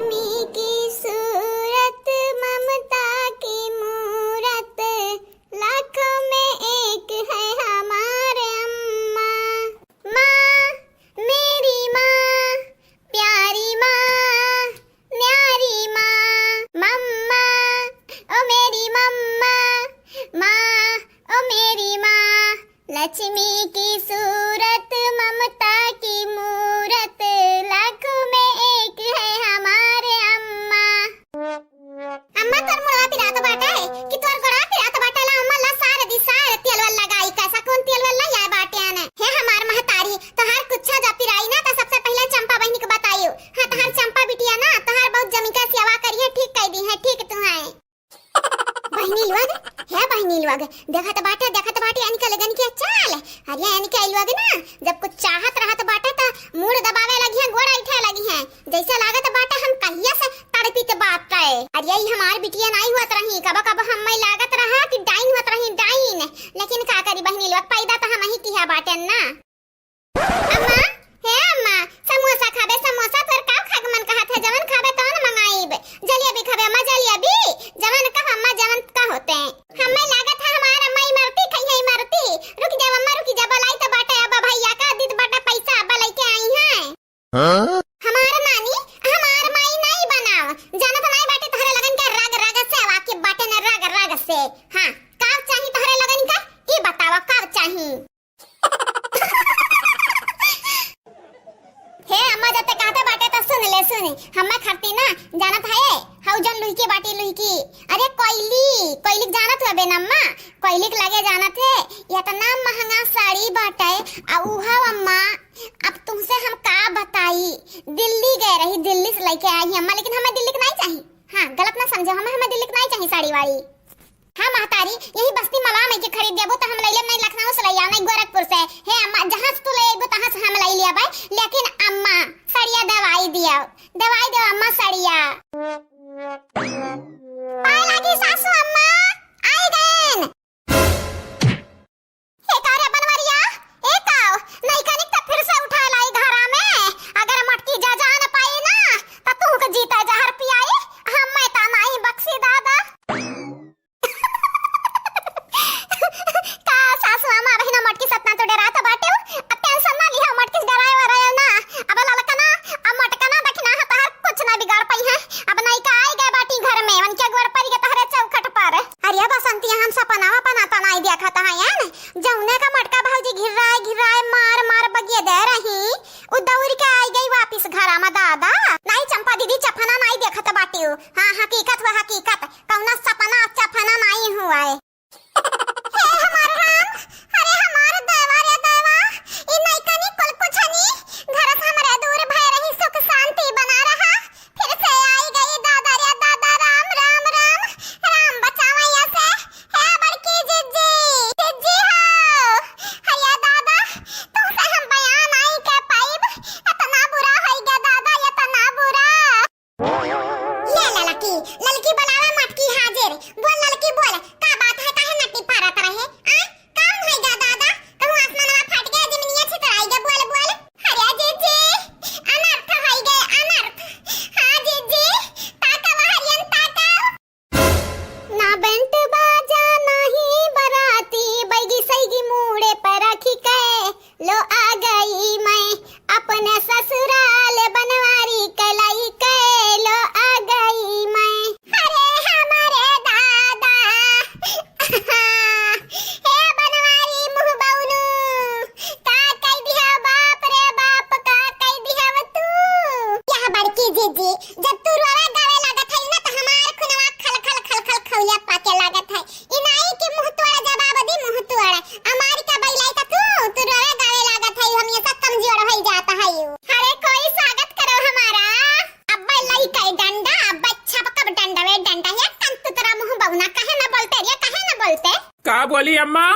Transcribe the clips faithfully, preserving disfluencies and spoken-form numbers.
लक्ष्मी की सूरत, ममता की मूरत, लाखों में एक है हमारे अम्मा। माँ, मेरी माँ, प्यारी माँ, न्यारी माँ, मम्मा, ओ मेरी मम्मा, माँ, ओ मेरी माँ। लक्ष्मी की सूरत, ममता की मूरत, लाखों में एक है हमारे अम्मा। अम्मा, तोर मुड़वा पिरात बाटे कि तोर गोड़वा पिरात बाटे? ला अम्मा, ला सार दी सार, तेल वेल लगाई। कैसा कौन तेल वेल लाई आए बाटे आने? हे हमार महतारी, तोहार कुछ जा पिराई ना, तो सबसे पहले चंपा बहिनी के बताइयो। हाँ, तोहार चंपा बिटिया ना, तोहार बहुत जमी का सेवा करी है, ठीक कह दी है, ठीक तू है। बहिनी लोग, हे बहिनी लोग, देखत बाटे, देखत बाटे, अनिका लगन के चाल। अरे अनिका लोग ना, जब कुछ चाहत रहत बाटे, त मूड़ दबावे लगी हैं, गोड़ ऐठे लगी हैं। जैसे लागत बाटे हम कहिया से तड़पित बाटे। अरे ई हमार बिटिया नाई होत रही, कब कब हम्मे लागत रहा कि डाइन होत रही, डाइन। लेकिन का करी बहिनी लोग, पैदा त हमही किहा बाटेन ना। अम्मा, हे अम्मा, समोसा खाबे समोसा, तोर का खाए के मन कहत है, जवन खाबे तवन मंगाइब। जलेबी खाबे अम्मा जलेबी, जवन कह अम्मा जवन कह होते। हम्मे लागत है हमार अम्मा इमरती खइहे इमरती। रुक जा अम्मा रुक जा, बलाई त बाटे अब भैया का दीत बाटे पैसा, अब लइके आई हैं। हाँ? हमार नानी, हमार माई नाई बनाव। जानत नाई बाटे तोहरे लगन के रग रग से वाकिफ बाटे न रग रग से। हाँ, का चाही तोहरे लगन का? ई बतावा का चाही? हे अम्मा, जब ते कहते बाटे त सुन ले, सुन। हम्मे खरती ना, जानत है, हऊ जौन लुइकी बाटी लुइकी। अरे कोइली, कोइली जानत हबे न अम्मा? कोइली के लगे जानत है, इतना महंगा साड़ी बाटे, आ उहा अम्मा, अब तुमसे हम का बताई, दिल्ली गए रही, दिल्ली से लेके आई ही अम्मा, लेकिन हमें दिल्ली के नहीं चाहिए। हाँ, गलत ना समझो, हमें, हमें दिल्ली के नहीं चाहिए साड़ी वाड़ी। हाँ महतारी, यही बस्ती मवा में के खरीद देबो तो हम लैले नहीं, लखनऊ से ले आओ, नहीं गोरखपुर से। हे अम्मा, जहाँ से तू ले अइबो तहाँ से हम ले लिया भाई, लेकिन अम्मा सड़िया दवाई दिया, दवाई दो अम्मा सड़िया। पाए लागी सासू अम्मा, आई गएन। ए का रे बनवरिया, ए काव, नैकनिक त फिर से उठा लाई घरा में। अगर मटकी जा जान पाई ना, त तू के जीते जहर पियाई, हम मैं ता नाई बक्सी दादा। का सासू अम्मा बहिना मटकी सतना तो डरात बाटे, अब tension ना लिहा, मटकी से डराए वराए ना। अब ललकना, अब मटकना दखिना है, तहर कुछ ना बिगाड़ पाई है। अब नैका आई गए बाटी घर में, उनके गोड़ पर के तहरे चौखट पर। अरे बसंती, हम सपना वपना त नाई देखत हयन, जौने का मटका भौजी घिर्राए घिर्राए मार मार बगिए दे रही, उ दौड़ के आई गई वापिस घरा में दादा। नाई चंपा दीदी चफना नाई देखत बाटिउ। हाँ, हकीकत हुआ हकीकत, कौना सपना चफना नाई हुआ है। हे हमार राम, अरे हमार दैवा रे दैवा, ई नैकनी कुल कुछनी, घर से हमरे दूर भय रही, सुख शांति बना रहा, फिर से आई गई दादा रे दादा, राम, राम, राम, राम बचावैया से। हे बड़की जिज्जी, जिज्जी हो, हैया दादा, तुमसे हम बयान आई के पाइब, इतना बुरा होई गया दादा, इतना बुरा। ये ललकी, ललकी बोलावा मटकी हाजिर। बोल ललकी बोल, का बात है, काहे नट्टी फारत रहे? आ? काम है गा दादा? कहूँ आसमानवा फट गया, जमीनिया छितराई गया, बोल बोल। अरे जीजी, अनर्थ है गे, अनर्थ। हाँ जीजी, ताका वहरियन ताका। ना बैंड बाजा, ना ही बराती, बैगी सैगी मूड़े पर रखी के लो आ गई मैं, अपने ससुराल बनवारी कलाई के लो आ गई मैं। अरे हमारे दादा, हे बनवारी मुँह बउनू, का कई दिहा बाप रे बाप, का कई दिहा तू। यह बड़की जीजी, जब तू रोवे गावे लागत है ना, तो हमार खुनवा खल खल खल खल खौलिया पाके लागत है। ई नाई के मुंह तोड़ जवाब दी, मुंह तोड़। अमेरिका बैलाई त तू, तू रोवे गावे लागत है, हम ये सब कमजोर होई जात है। अरे कोई स्वागत करो हमारा। अब्बे लइका डंडा, अब्बे छपकब डंडा, वे डंडा, ये कंतुतरा मुंह बउना, काहे ना बोलते रे, काहे ना बोलते? का बोली अम्मा?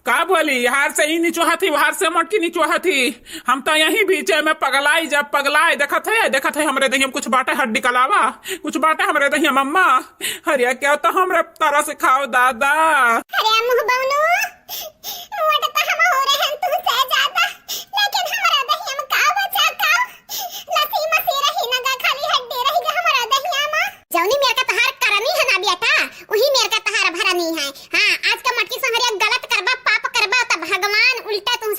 का बोली? हार से ई निचोहा थी, हार से मटकी निचोहा थी। हम तो यहीं बीचे में पगलाई जब पगलाई। देखत है, देखत है, हमरे दहिया में कुछ बाटे हड्डी कलावा, कुछ बाटे हमरे दहिया में अम्मा। अरे क्या तो हमरे तरस खाओ दादा। अरे मुंह बउनू, मोट तो हम हो रहे हैं तुमसे ज्यादा, लेकिन हमारा दहिया में का बचा का? लसी मसी रही ना गा, खाली हड्डी रही गा हमारा हाँ, आज का मटकी संघरिया गलत करबा, पाप करबा, त भगवान उल्टा तू